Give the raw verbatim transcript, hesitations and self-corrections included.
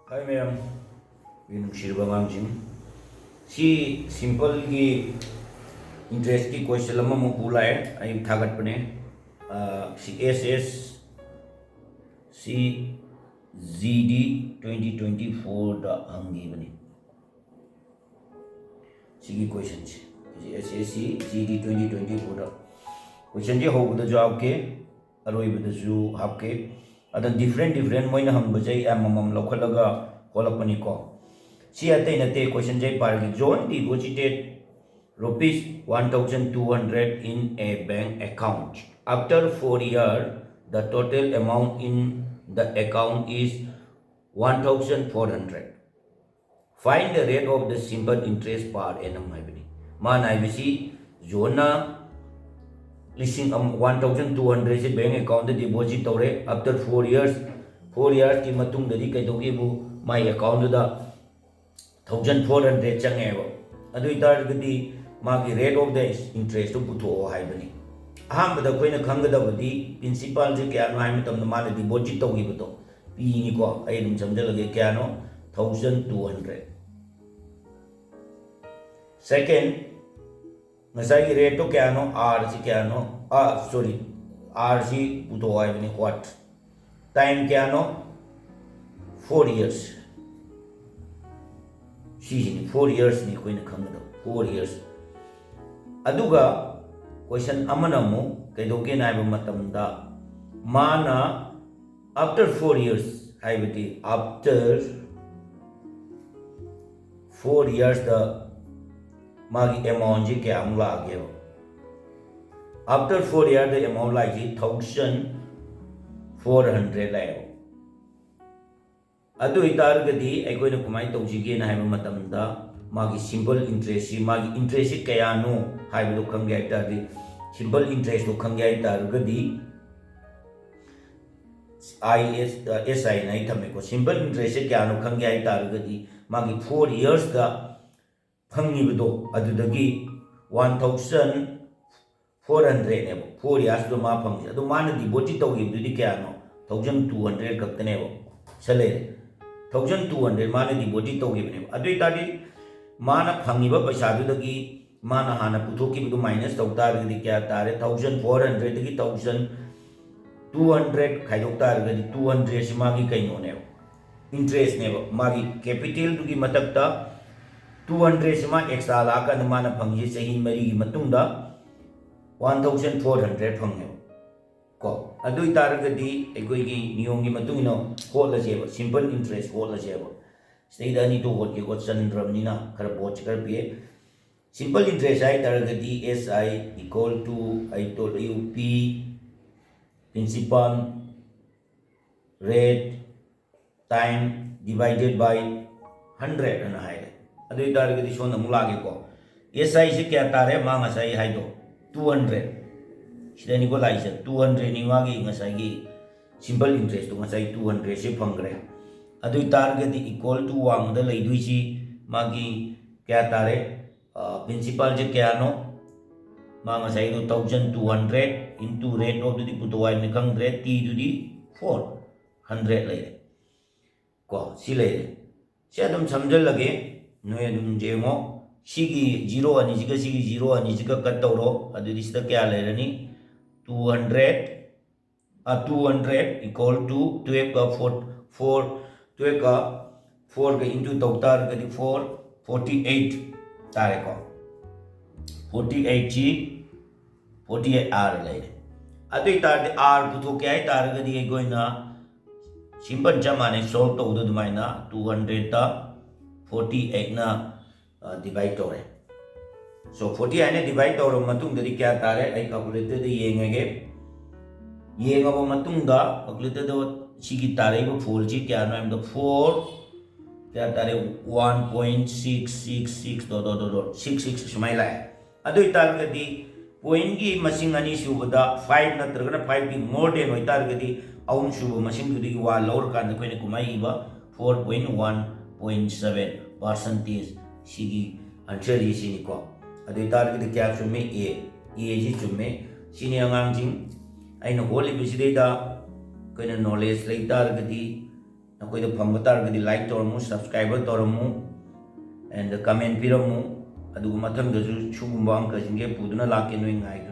ꯍꯥꯏ ꯃꯌꯥꯝ, ꯑꯩ ꯅꯨꯡꯁꯤꯔꯕ ꯑꯉꯥꯡꯁꯤꯡ, ꯁꯤ ꯁꯤꯝꯄꯜꯒꯤ ꯏꯟꯇꯔꯦꯁꯀꯤ ꯀꯣꯏꯁꯟ ꯑꯃꯃꯨꯛ ꯄꯨ ꯂꯥꯛꯑꯦ꯫ ꯑꯩ ꯊꯥꯒꯠꯄꯅꯦ꯫ ꯑ, C S S C G ꯗꯤ ꯇ꯭ꯋꯦꯟꯇꯤ ꯇ꯭ꯋꯦꯟꯇꯤ ꯐꯣꯔꯗ ꯍꯪꯈꯤꯕꯅꯤ꯫ ꯁꯤꯒꯤ ꯀꯣꯏꯁꯟꯁꯦ, C S S C G ꯗꯤ ꯇ꯭ꯋꯦꯟꯇꯤ ꯇ꯭ꯋꯦꯟꯇꯤ ꯐꯣꯔꯗ ꯀꯣꯏꯁꯟꯁꯦ ꯍꯧꯕꯗꯁꯨ ꯍꯥꯞꯀꯦ, ꯑꯔꯣꯏꯕꯗꯁꯨ ꯍꯥꯞꯀꯦ꯫ ꯑꯗ ꯗꯤꯐ꯭ꯔꯦꯟ ꯗꯤꯐ꯭ꯔꯦꯟ ꯃꯣꯏꯅ ꯍꯪꯕꯁꯦ ꯑꯩ ꯑꯃꯃꯝ ꯂꯧꯈꯠꯂꯒ ꯍꯣꯠꯂꯛꯄꯅꯤꯀꯣ꯫ ꯁꯤ ꯑꯇꯩ ꯅꯠꯇꯦ, ꯀꯣꯏꯁꯟꯁꯦ ꯑꯩ ꯄꯥꯔꯒꯦ꯫ John deposited rupees one thousand two hundred in a bank account. After four years, the total amount in the account is one thousand four hundred. Find the rate of the simple interest per annum ꯍꯥꯏꯕꯅꯤ꯫ ꯃꯥꯅ ꯍꯥꯏꯕꯁꯤ ꯖꯣꯟꯅ ꯂꯤꯁꯤꯡ ꯑꯃ, one thousand two ꯍꯟꯗ꯭ꯔꯦꯗꯁꯦ bank ꯑꯦꯀꯥꯎꯟꯗ deposit ꯇꯧꯔꯦ꯫ After four years, four ꯏꯌꯔꯁꯀꯤ ꯃꯇꯨꯡꯗꯗꯤ ꯀꯩꯗꯧꯒꯦꯕꯨ ꯃꯥꯒꯤ ꯑꯦꯀꯥꯎꯟꯗꯨꯗ thousand four hundred ꯆꯪꯉꯦꯕ꯫ ꯑꯗꯨ ꯑꯣꯏꯇꯥꯔꯒꯗꯤ ꯃꯥꯒꯤ ꯔꯦꯠ ꯑꯣꯐ ꯗ ꯏꯟꯇꯔꯦꯁꯇꯨ ꯄꯨꯊꯣꯛꯑꯣ ꯍꯥꯏꯕꯅꯤ꯫ ꯑꯍꯥꯟꯕꯗ ꯑꯩꯈꯣꯏꯅ ꯈꯪꯒꯗꯕꯗꯤ ꯄ꯭ꯔꯤꯟꯁꯤꯄꯥꯜꯁꯦ ꯀꯌꯥꯅꯣ ꯍꯥꯏꯕ ꯃꯇꯝꯗ ꯃꯥꯅ ꯗꯤꯄꯣꯖꯤꯠ ꯇꯧꯈꯤꯕꯗꯣ ꯄꯤꯅꯤꯀꯣ꯫ ꯑꯩ ꯑꯗꯨꯝ ꯁꯝꯖꯜꯂꯒꯦ, ꯀꯌꯥꯅꯣ? Thousand two hundred. ꯁꯦꯀꯦꯟ, ꯉꯁꯥꯏꯒꯤ ꯔꯦꯠꯇꯣ ꯀꯌꯥꯅꯣ? ꯑꯥꯔꯁꯤ ꯀꯌꯥꯅꯣ? ꯑꯥ, ꯁꯣꯔꯤ, ꯑꯥꯔꯁꯤ ꯄꯨꯊꯣꯛꯑꯣ ꯍꯥꯏꯕꯅꯤ꯫ ꯋꯥꯠ ꯇꯥꯏꯝ ꯀꯌꯥꯅꯣ? Four years. ꯁꯤꯁꯤꯅꯤ, ꯐꯣꯔ ꯏꯌꯔꯁꯅꯤ ꯑꯩꯈꯣꯏꯅ ꯈꯪꯒꯗꯕ, ꯐꯣꯔ ꯏꯌꯔꯁ꯫ ꯑꯗꯨꯒ ꯀꯣꯏꯁꯟ ꯑꯃꯅ ꯑꯃꯨꯛ ꯀꯩꯗꯧꯒꯦꯅ ꯍꯥꯏꯕ ꯃꯇꯝꯗ, ꯃꯥꯅ after four years ꯍꯥꯏꯕꯗꯤ after four ꯏꯌꯔꯁꯇ ꯃꯥꯒꯤ ꯑꯦꯃꯥꯎꯟꯁꯤ ꯀꯌꯥꯃꯨꯛ ꯂꯥꯛꯑꯒꯦꯕ? After four ꯏꯌꯔꯗ ꯑꯦꯃꯥꯎꯟ ꯂꯥꯛꯏꯁꯤ ꯊꯥꯎꯖꯟ ꯐꯣꯔ ꯍꯟꯗ꯭ꯔꯦꯗ ꯂꯥꯛꯑꯦꯕ꯫ ꯑꯗꯨ ꯑꯣꯏꯇꯥꯔꯒꯗꯤ ꯑꯩꯈꯣꯏꯅ ꯀꯃꯥꯏꯅ ꯇꯧꯁꯤꯒꯦꯅ ꯍꯥꯏꯕ ꯃꯇꯝꯗ, ꯃꯥꯒꯤ ꯁꯤꯝꯄꯜ ꯏꯟꯇꯔꯦꯁꯁꯤ, ꯃꯥꯒꯤ ꯏꯟꯇꯔꯦꯁꯁꯤ ꯀꯌꯥꯅꯣ ꯍꯥꯏꯕꯗꯣ ꯈꯪꯒꯦ ꯍꯥꯏ ꯇꯥꯔꯗꯤ, ꯁꯤꯝꯄꯜ ꯏꯟꯇꯔꯦꯁꯇꯣ ꯈꯪꯒꯦ ꯍꯥꯏ ꯇꯥꯔꯒꯗꯤ, ꯑꯥꯏ ꯑꯦꯁ, ꯑꯦꯁ ꯑꯥꯏꯅ ꯑꯩ ꯊꯝꯃꯦꯀꯣ꯫ ꯁꯤꯝꯄꯜ ꯏꯟꯇꯔꯦꯁꯁꯦ ꯀꯌꯥꯅꯣ ꯈꯪꯒꯦ ꯍꯥꯏ ꯇꯥꯔꯒꯗꯤ, ꯃꯥꯒꯤ ꯐꯣꯔ ꯏꯌꯔꯁꯇ ꯐꯪꯉꯤꯕꯗꯣ, ꯑꯗꯨꯗꯒꯤ ꯋꯥꯟ ꯊꯥꯎꯖꯟ ꯐꯣꯔ ꯍꯟꯗ꯭ꯔꯦꯗꯅꯦꯕ ꯐꯣꯔ ꯏꯌꯔꯁꯇꯣ ꯃꯥ ꯐꯪꯉꯤꯁꯦ꯫ ꯑꯗꯣ ꯃꯥꯅ ꯗꯤꯄꯣꯖꯤꯠ ꯇꯧꯈꯤꯕꯗꯨꯗꯤ ꯀꯌꯥꯅꯣ? ꯊꯥꯎꯖꯟ ꯇꯨ ꯍꯟꯗ꯭ꯔꯦꯗ ꯈꯛꯇꯅꯦꯕ꯫ ꯁꯤ ꯂꯩꯔꯦ꯫ ꯊꯥꯎꯖꯟ ꯇꯨ ꯍꯟꯗ꯭ꯔꯦꯗ ꯃꯥꯅ ꯗꯤꯄꯣꯖꯤꯠ ꯇꯧꯈꯤꯕꯅꯦꯕ꯫ ꯑꯗꯨ ꯑꯣꯏꯇꯥꯔꯗꯤ ꯃꯥꯅ ꯐꯪꯉꯤꯕ ꯄꯩꯁꯥꯗꯨꯗꯒꯤ ꯃꯥꯅ ꯍꯥꯟꯅ ꯄꯨꯊꯣꯛꯈꯤꯕꯗꯨ ꯃꯥꯏꯅꯁ ꯇꯧ ꯇꯥꯔꯒꯗꯤ ꯀꯌꯥ ꯇꯥꯔꯦ? ꯊꯥꯎꯖꯟ ꯐꯣꯔ ꯍꯟꯗ꯭ꯔꯦꯗꯇꯒꯤ ꯊꯥꯎꯖꯟ ꯇꯨ ꯍꯟꯗ꯭ꯔꯦꯗ ꯈꯥꯏꯗꯣꯛ ꯇꯥꯔꯒꯗꯤ ꯇꯨ ꯍꯟꯗ꯭ꯔꯦꯗꯁꯤ ꯃꯥꯒꯤ ꯀꯩꯅꯣꯅꯦꯕ, ꯏꯟꯇꯔꯦꯁꯅꯦꯕ꯫ ꯃꯥꯒꯤ ꯀꯦꯄꯤꯇꯦꯜꯗꯨꯒꯤ ꯃꯊꯛꯇ ꯇꯨ ꯍꯟꯗ꯭ꯔꯦꯗꯁꯤ ꯃꯥ ꯑꯦꯛꯁꯇ꯭ꯔꯥ ꯂꯥꯛꯑꯀꯥꯟꯗ ꯃꯥꯅ ꯐꯪꯉꯤꯁꯦ ꯆꯍꯤ ꯃꯔꯤꯒꯤ ꯃꯇꯨꯡꯗ ꯋꯥꯟ ꯊꯥꯎꯖꯟ ꯐꯣꯔ ꯍꯟꯗ꯭ꯔꯦꯗ ꯐꯪꯉꯦꯕ꯫ ꯀꯣ, ꯑꯗꯨ ꯑꯣꯏꯇꯥꯔꯒꯗꯤ ꯑꯩꯈꯣꯏꯒꯤ ꯅꯤꯌꯣꯝꯒꯤ ꯃꯇꯨꯡ ꯏꯟꯅ ꯍꯣꯠꯂꯁꯦꯕ, ꯁꯤꯝꯄꯜ ꯏꯟꯇꯔꯦꯁ ꯍꯣꯠꯂꯁꯦꯕ꯫ ꯁꯤꯗꯩꯗ ꯑꯅꯤꯗꯣ ꯍꯣꯠꯀꯦꯀꯣ, ꯆꯟꯗ꯭ꯔꯕꯅꯤꯅ ꯈꯔ ꯕꯣꯠꯁꯦ ꯈꯔ ꯄꯤꯛꯑꯦ꯫ ꯁꯤꯝꯄꯜ ꯏꯟꯇꯔꯦꯁ ꯍꯥꯏ ꯇꯥꯔꯒꯗꯤ S I equal to I told you P, principal, rate, time divided by hundred ꯑꯅ ꯍꯥꯏꯔꯦ꯫ ꯑꯗꯨ ꯑꯣꯏꯇꯥꯔꯒꯗꯤ ꯁꯣꯝꯗ ꯑꯃꯨꯛ ꯂꯥꯛꯑꯒꯦꯀꯣ, S I ꯁꯤ ꯀꯌꯥ ꯇꯥꯔꯦ? ꯃꯥ ꯉꯁꯥꯏ ꯍꯥꯏꯗꯣ ꯇꯨ ꯍꯟꯗ꯭ꯔꯦꯗ꯫ ꯁꯤꯗꯅꯤꯀꯣ ꯂꯥꯛꯏꯁꯦ, ꯇꯨ ꯍꯟꯗ꯭ꯔꯦꯗꯅꯤ ꯃꯥꯒꯤ ꯉꯁꯥꯏꯒꯤ ꯁꯤꯝꯄꯜ ꯏꯟꯇꯔꯦꯁꯇꯣ, ꯉꯁꯥꯏ ꯇꯨ ꯍꯟꯗ꯭ꯔꯦꯗꯁꯦ ꯐꯪꯈ꯭ꯔꯦ꯫ ꯑꯗꯨ ꯑꯣꯏꯇꯥꯔꯒꯗꯤ equal to ꯋꯥꯡꯃꯗ ꯂꯩꯗꯣꯏꯁꯤ ꯃꯥꯒꯤ ꯀꯌꯥ ꯇꯥꯔꯦ? ꯄ꯭ꯔꯤꯟꯁꯤꯄꯥꯜꯁꯦ ꯀꯌꯥꯅꯣ? ꯃꯥ ꯉꯁꯥꯏꯗꯣ thousand two hundred into rate of ꯗꯨꯗꯤ ꯄꯨꯊꯣꯛ ꯍꯥꯏꯕꯅꯤ, ꯈꯪꯗ꯭ꯔꯦ꯫ T ꯗꯨꯗꯤ ꯐꯣꯔ ꯍꯟꯗ꯭ꯔꯦꯗ ꯂꯩꯔꯦ꯫ ꯀꯣ, ꯁꯤ ꯂꯩꯔꯦ꯫ ꯁꯤ ꯑꯗꯨꯝ ꯁꯝꯖꯜꯂꯒꯦ, ꯅꯣꯏ ꯑꯗꯨꯝ ꯌꯦꯡꯉꯣ꯫ ꯁꯤꯒꯤ ꯖꯤꯔꯣ ꯑꯅꯤꯁꯤꯒ ꯁꯤꯒꯤ ꯖꯤꯔꯣ ꯑꯅꯤꯁꯤꯒ ꯀꯠ ꯇꯧꯔꯣ, ꯑꯗꯨꯗꯤ ꯁꯤꯗ ꯀꯌꯥ ꯂꯩꯔꯅꯤ? Two hundred, two hundred equal to ꯇꯨꯌꯦꯜꯐꯀ ꯐꯣꯔ, ꯐꯣꯔ, ꯇꯨꯌꯦꯜꯐꯀ ꯐꯣꯔꯒ into ꯇꯧ ꯇꯥꯔꯒꯗꯤ ꯐꯣꯔ, ꯐꯣꯔꯇꯤ ꯑꯩꯠ ꯇꯥꯔꯦꯀꯣ꯫ ꯐꯣꯔꯇꯤ ꯑꯩꯠꯁꯤ ꯐꯣꯔꯇꯤ ꯑꯩꯠ ꯑꯥꯔ ꯂꯩꯔꯦ꯫ ꯑꯗꯨ ꯑꯣꯏꯇꯥꯔꯗꯤ ꯑꯥꯔ ꯄꯨꯊꯣꯛꯀꯦ ꯍꯥꯏ ꯇꯥꯔꯒꯗꯤ ꯑꯩꯈꯣꯏꯅ ꯁꯤꯝꯄꯜ ꯆꯞ ꯃꯥꯟꯅꯩ, ꯁꯣꯜꯕ ꯇꯧꯕꯗ ꯑꯗꯨꯃꯥꯏꯅ ꯇꯨ ꯍꯟꯗ꯭ꯔꯦꯗꯇ ꯐꯣꯔꯇꯤ ꯑꯩꯠꯅ ꯗꯤꯚꯥꯏꯠ ꯇꯧꯔꯦ꯫ ꯁꯣ, ꯐꯣꯔꯇꯤ ꯑꯩꯠꯅ ꯗꯤꯚꯥꯏꯠ ꯇꯧꯔꯕ ꯃꯇꯨꯡꯗꯗꯤ ꯀꯌꯥ ꯇꯥꯔꯦ? ꯑꯩ ꯀꯥꯜꯀꯨꯂꯦꯇꯔꯗ ꯌꯦꯡꯉꯒꯦ꯫ ꯌꯦꯡꯉꯕ ꯃꯇꯨꯡꯗ ꯀꯥꯜꯀꯨꯂꯦꯇꯔꯗ ꯁꯤꯒꯤ ꯇꯥꯔꯛꯏꯕ ꯐꯣꯜꯁꯤ ꯀꯌꯥꯅꯣ ꯍꯥꯏꯕꯗ ꯐꯣꯔ, ꯀꯌꯥ ꯇꯥꯔꯦ? One point six six six dot dot dot dot six six ꯁꯨꯃꯥꯏꯅ ꯂꯥꯛꯑꯦ꯫ ꯑꯗꯨ ꯑꯣꯏꯇꯥꯔꯒꯗꯤ ꯄꯣꯏꯟꯒꯤ ꯃꯁꯤꯡ ꯑꯅꯤ ꯁꯨꯕꯗ ꯐꯥꯏꯚ ꯅꯠꯇ꯭ꯔꯒꯅ ꯐꯥꯏꯚꯀꯤ ꯃꯣꯔ ꯗꯦꯟ ꯑꯣꯏꯇꯥꯔꯒꯗꯤ ꯑꯍꯨꯝ ꯁꯨꯕ ꯃꯁꯤꯡꯗꯨꯗꯒꯤ ꯋꯥꯟ ꯂꯧꯔꯀꯥꯟꯗ ꯑꯩꯈꯣꯏꯅ ꯀꯨꯝꯍꯩ ꯏꯕ four point one point seven percentage. ꯁꯤꯒꯤ ꯑꯟꯁꯔꯁꯤ ꯁꯤꯅꯤꯀꯣ꯫ ꯑꯗꯨ ꯑꯣꯏꯇꯥꯔꯒꯗꯤ ꯀꯌꯥ ꯆꯨꯝꯃꯤ? ꯑꯦ, ꯑꯦꯁꯤ ꯆꯨꯝꯃꯦ꯫ ꯁꯤꯅꯤ ꯑꯉꯥꯡꯁꯤꯡ, ꯑꯩꯅ ꯍꯣꯠꯂꯤꯕꯁꯤꯗꯩꯗ ꯑꯩꯈꯣꯏꯅ ꯅꯣꯂꯦꯖ ꯂꯩ ꯇꯥꯔꯒꯗꯤ ꯅꯈꯣꯏꯗ ꯐꯪꯕ ꯇꯥꯔꯒꯗꯤ like ꯇꯧꯔꯝꯃꯨ, subscribe ꯇꯧꯔꯝꯃꯨ, and comment ꯄꯤꯔꯝꯃꯨ꯫ ꯑꯗꯨꯒ ꯃꯊꯪꯗꯁꯨ ꯁꯤꯒꯨꯝꯕ ꯑꯪꯀꯁꯤꯡꯁꯦ ꯄꯨꯗꯨꯅ ꯂꯥꯛꯀꯦ, ꯅꯣꯏ ꯉꯥꯏ